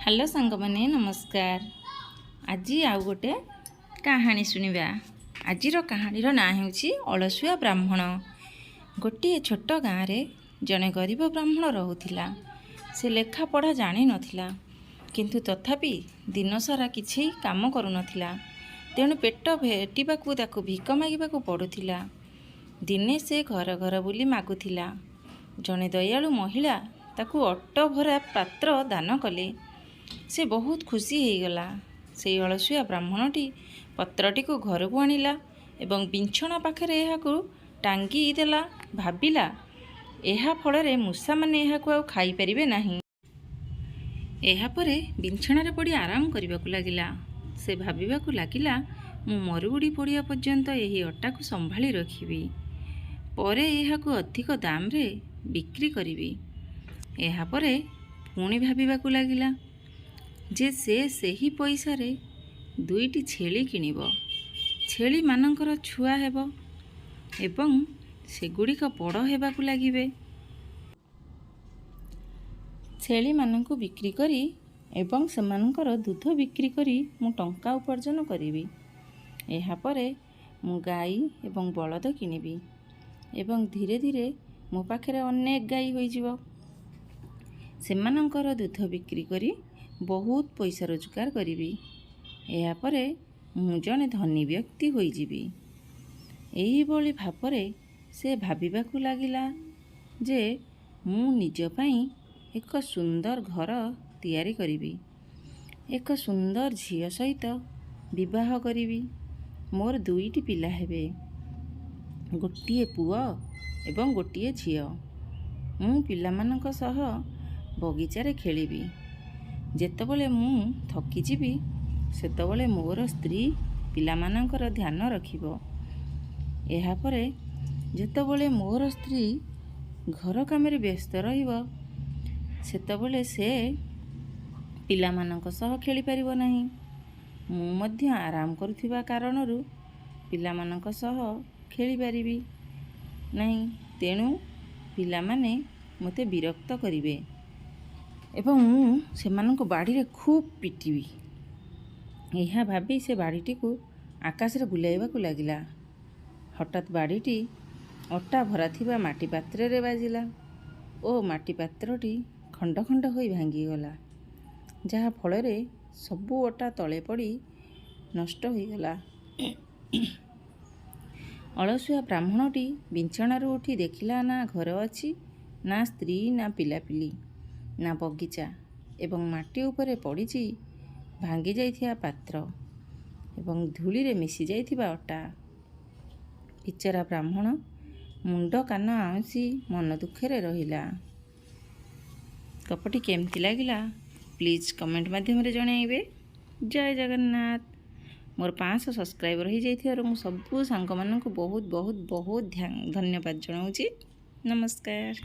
Hello ସାଙ୍ଗମାନେ, ନମସ୍କାର। ଆଜି ଆଉ ଗୋଟେ କାହାଣୀ ଶୁଣିବା। ଆଜିର କାହାଣୀର ନାଁ ହେଉଛି ଅଳସୁଆ ବ୍ରାହ୍ମଣ। ଗୋଟିଏ ଛୋଟ ଗାଁରେ ଜଣେ ଗରିବ ବ୍ରାହ୍ମଣ ରହୁଥିଲା। ସେ ଲେଖାପଢ଼ା ଜାଣିନଥିଲା, କିନ୍ତୁ ତଥାପି ଦିନସାରା କିଛି କାମ କରୁନଥିଲା। ତେଣୁ ପେଟ ଭେଟିବାକୁ ତାକୁ ଭିକ ମାଗିବାକୁ ପଡ଼ୁଥିଲା। ଦିନେ ସେ ଘର ଘର ବୁଲି ମାଗୁଥିଲା। ଜଣେ ଦୟାଳୁ ମହିଳା ତାକୁ ଅଟା ଭରା ପାତ୍ର ଦାନ କଲେ। ସେ ବହୁତ ଖୁସି ହେଇଗଲା। ସେଇ ଅଳସୁଆ ବ୍ରାହ୍ମଣଟି ପାତ୍ରଟିକୁ ଘରକୁ ଆଣିଲା ଏବଂ ବିଛଣା ପାଖରେ ଏହାକୁ ଟାଙ୍ଗି ଦେଲା। ଭାବିଲା, ଏହା ଫଳରେ ମୂଷାମାନେ ଏହାକୁ ଆଉ ଖାଇପାରିବେ ନାହିଁ। ଏହାପରେ ବିଛଣାରେ ପଡ଼ି ଆରାମ କରିବାକୁ ଲାଗିଲା। ସେ ଭାବିବାକୁ ଲାଗିଲା, ମୁଁ ମରୁଡ଼ି ପଡ଼ିବା ପର୍ଯ୍ୟନ୍ତ ଏହି ଅଟାକୁ ସମ୍ଭାଳି ରଖିବି। ପରେ ଏହାକୁ ଅଧିକ ଦାମରେ ବିକ୍ରି କରିବି। ଏହାପରେ ପୁଣି ଭାବିବାକୁ ଲାଗିଲା ଯେ ସେ ସେହି ପଇସାରେ ଦୁଇଟି ଛେଳି କିଣିବ। ଛେଳିମାନଙ୍କର ଛୁଆ ହେବ ଏବଂ ସେଗୁଡ଼ିକ ବଡ଼ ହେବାକୁ ଲାଗିବେ। ଛେଳିମାନଙ୍କୁ ବିକ୍ରି କରି ଏବଂ ସେମାନଙ୍କର ଦୁଧ ବିକ୍ରି କରି ମୁଁ ଟଙ୍କା ଉପାର୍ଜନ କରିବି। ଏହାପରେ ମୁଁ ଗାଈ ଏବଂ ବଳଦ କିଣିବି ଏବଂ ଧୀରେ ଧୀରେ ମୋ ପାଖରେ ଅନେକ ଗାଈ ହୋଇଯିବ। ସେମାନଙ୍କର ଦୁଧ ବିକ୍ରି କରି ବହୁତ ପଇସା ରୋଜଗାର କରିବି। ଏହାପରେ ମୁଁ ଜଣେ ଧନୀ ବ୍ୟକ୍ତି ହୋଇଯିବି। ଏହିଭଳି ଭାବରେ ସେ ଭାବିବାକୁ ଲାଗିଲା ଯେ ମୁଁ ନିଜ ପାଇଁ ଏକ ସୁନ୍ଦର ଘର ତିଆରି କରିବି, ଏକ ସୁନ୍ଦର ଝିଅ ସହିତ ବିବାହ କରିବି। ମୋର ଦୁଇଟି ପିଲା ହେବେ, ଗୋଟିଏ ପୁଅ ଏବଂ ଗୋଟିଏ ଝିଅ। ମୁଁ ପିଲାମାନଙ୍କ ସହ ବଗିଚାରେ ଖେଳିବି। ଯେତେବେଳେ ମୁଁ ଥକିଯିବି, ସେତେବେଳେ ମୋର ସ୍ତ୍ରୀ ପିଲାମାନଙ୍କର ଧ୍ୟାନ ରଖିବ। ଏହାପରେ ଯେତେବେଳେ ମୋର ସ୍ତ୍ରୀ ଘର କାମରେ ବ୍ୟସ୍ତ ରହିବ, ସେତେବେଳେ ସେ ପିଲାମାନଙ୍କ ସହ ଖେଳିପାରିବ ନାହିଁ। ମୁଁ ମଧ୍ୟ ଆରାମ କରୁଥିବା କାରଣରୁ ପିଲାମାନଙ୍କ ସହ ଖେଳିପାରିବି ନାହିଁ। ତେଣୁ ପିଲାମାନେ ମୋତେ ବିରକ୍ତ କରିବେ ଏବଂ ମୁଁ ସେମାନଙ୍କୁ ବାଡ଼ିରେ ଖୁବ୍ ପିଟିବି। ଏହା ଭାବି ସେ ବାଡ଼ିଟିକୁ ଆକାଶରେ ବୁଲାଇବାକୁ ଲାଗିଲା। ହଠାତ୍ ବାଡ଼ିଟି ଅଟା ଭରା ଥିବା ମାଟି ପାତ୍ରରେ ବାଜିଲା ଓ ମାଟି ପାତ୍ରଟି ଖଣ୍ଡ ଖଣ୍ଡ ହୋଇ ଭାଙ୍ଗିଗଲା, ଯାହାଫଳରେ ସବୁ ଅଟା ତଳେ ପଡ଼ି ନଷ୍ଟ ହୋଇଗଲା। ଅଳସୁଆ ବ୍ରାହ୍ମଣଟି ବିଛଣାରୁ ଉଠି ଦେଖିଲା, ନା ଘର ଅଛି, ନା ସ୍ତ୍ରୀ, ନା ପିଲାପିଲି, ନା ବଗିଚା ଏବଂ ମାଟି ଉପରେ ପଡ଼ିଛି ଭାଙ୍ଗି ଯାଇଥିବା ପାତ୍ର ଏବଂ ଧୂଳିରେ ମିଶି ଯାଇଥିବା ଅଟା। ବିଚରା ବ୍ରାହ୍ମଣ ମୁଣ୍ଡ କାନ ଆଉଁସି ମନ ଦୁଃଖରେ ରହିଲା। ଗପଟି କେମିତି ଲାଗିଲା, ପ୍ଲିଜ୍ କମେଣ୍ଟ ମାଧ୍ୟମରେ ଜଣାଇବେ। ଜୟ ଜଗନ୍ନାଥ। ମୋର 500 ସବସ୍କ୍ରାଇବର ହେଇଯାଇଥିବାରୁ ମୁଁ ସବୁ ସାଙ୍ଗମାନଙ୍କୁ ବହୁତ ବହୁତ ବହୁତ ଧନ୍ୟବାଦ ଜଣାଉଛି। ନମସ୍କାର।